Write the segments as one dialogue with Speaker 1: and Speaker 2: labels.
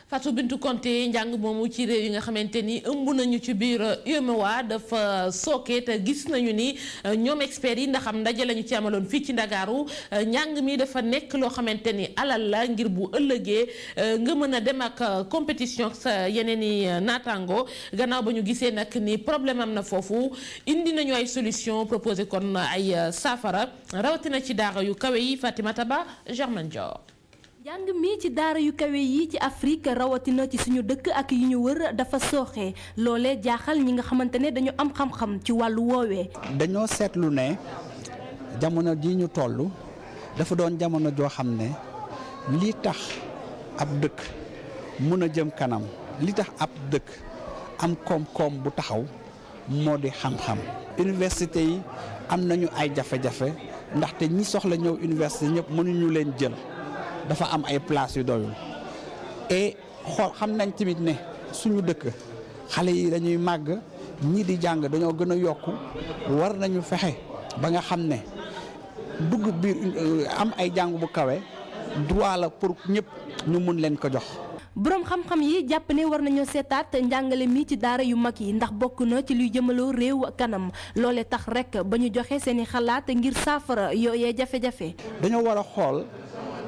Speaker 1: Fatou Bintou Konté njàng moomu ci réew yi nga xamante ni ëmb nañu ci biir UEMOA dafa sooke te gis nañu ni ñoom experts yi ndax am ndaje lañu ci amaloon fii ci Ndakaaru njàng mi dafa nekk loo xamante ni alal la ngir bu ëllëgee nga mën a dem ak compétition sa yeneen i naataango gannaaw ba ñu gisee nag ni problème am na foofu indi nañu ay solution proposé kon ay saafara rawatina ci daara yu kawe yi Fatimata Ba Germaine Dior.
Speaker 2: njàng mi ci daara yu kawe yi ci Afrique rawatina ci suñu dëkk ak yi ñu wër dafa sooxe loolee jaaxal ñi nga xamante ne dañu am xam-xam ci wàllu woowee.
Speaker 3: dañoo seetlu ne jamono ji ñu toll dafa doon jamono joo xam ne li tax ab dëkk mun a jëm kanam li tax ab dëkk am koom-koom bu taxaw moo di xam-xam. université yi am nañu ay jafe-jafe ndaxte ñi soxla ñëw université ñëpp mënuñu leen jël. dafa am ay place yu doyul et xool xam nañ tamit ne suñu dëkk xale yi dañuy màgg ñii di jàng dañoo gën a yokku war nañu fexe ba nga xam ne dugg biir am ay jàng bu kawe droit la pour ñëpp ñu mun leen ko jox.
Speaker 2: boroom xam-xam yi jàpp ne war nañoo seetaat njàngale mi ci daara yu mag yi ndax bokk na ci luy jëmaloo réew kanam loole tax rek ba ñu joxe seeni xalaat ngir saafara yooyee jafe-jafe.
Speaker 3: dañoo war a xool.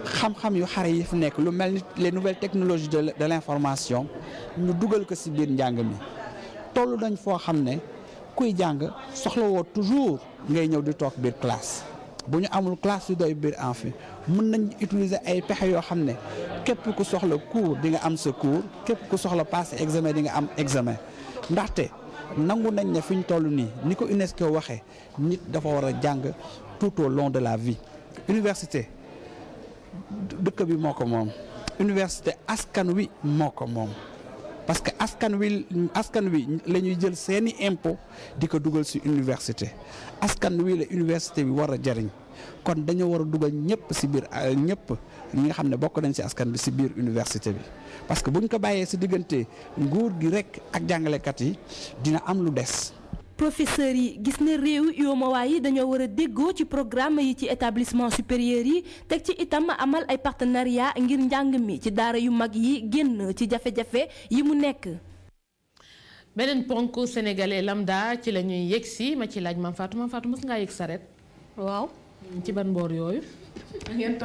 Speaker 3: xam-xam yu xare yi fi nekk lu mel ni les nouvelles technologies de l'information ñu dugal ko ci biir njàng mi toll nañ foo xam ne kuy jàng soxlawoo toujours ngay ñëw di toog biir classe bu ñu amul classe yu doy biir amphi mën nañ utiliser ay pexe yoo xam ne képp ku soxla cours di nga am sa cours képp ku soxla passer examen di nga am examen ndaxte nangu nañ ne fi ñu toll nii ni ko UNESCO waxee nit dafa war a jàng tout au long de la vie université. dëkk bi moo ko moom université askan wi moo ko moom parce que askan wi la ñuy jël seeni impôt di ko dugal ci université askan wi la université bi war a jariñ kon dañoo war a dugal ñëpp ci biir ñëpp ñi nga xam ne bokk nañ ci askan bi ci biir université bi parce que buñ ko bàyyee ci diggante nguur gi rekk ak jàngalekat yi dina am lu des.
Speaker 2: professeurs yi gis ne réew UEMOA yi dañoo war a déggoo ci programme yi ci établissement supérieur yi teg ci itam amal ay partenariat ngir njàng mi ci daara yu mag yi génn ci jafe-jafe yi mu nekk.
Speaker 1: beneen ponk sénégalais lambda ci la ñuy yegg si ma ci laaj Mame Fatou mës ngaa yegg saret
Speaker 4: waaw
Speaker 1: ci ban boor yooyu.
Speaker 4: ngeen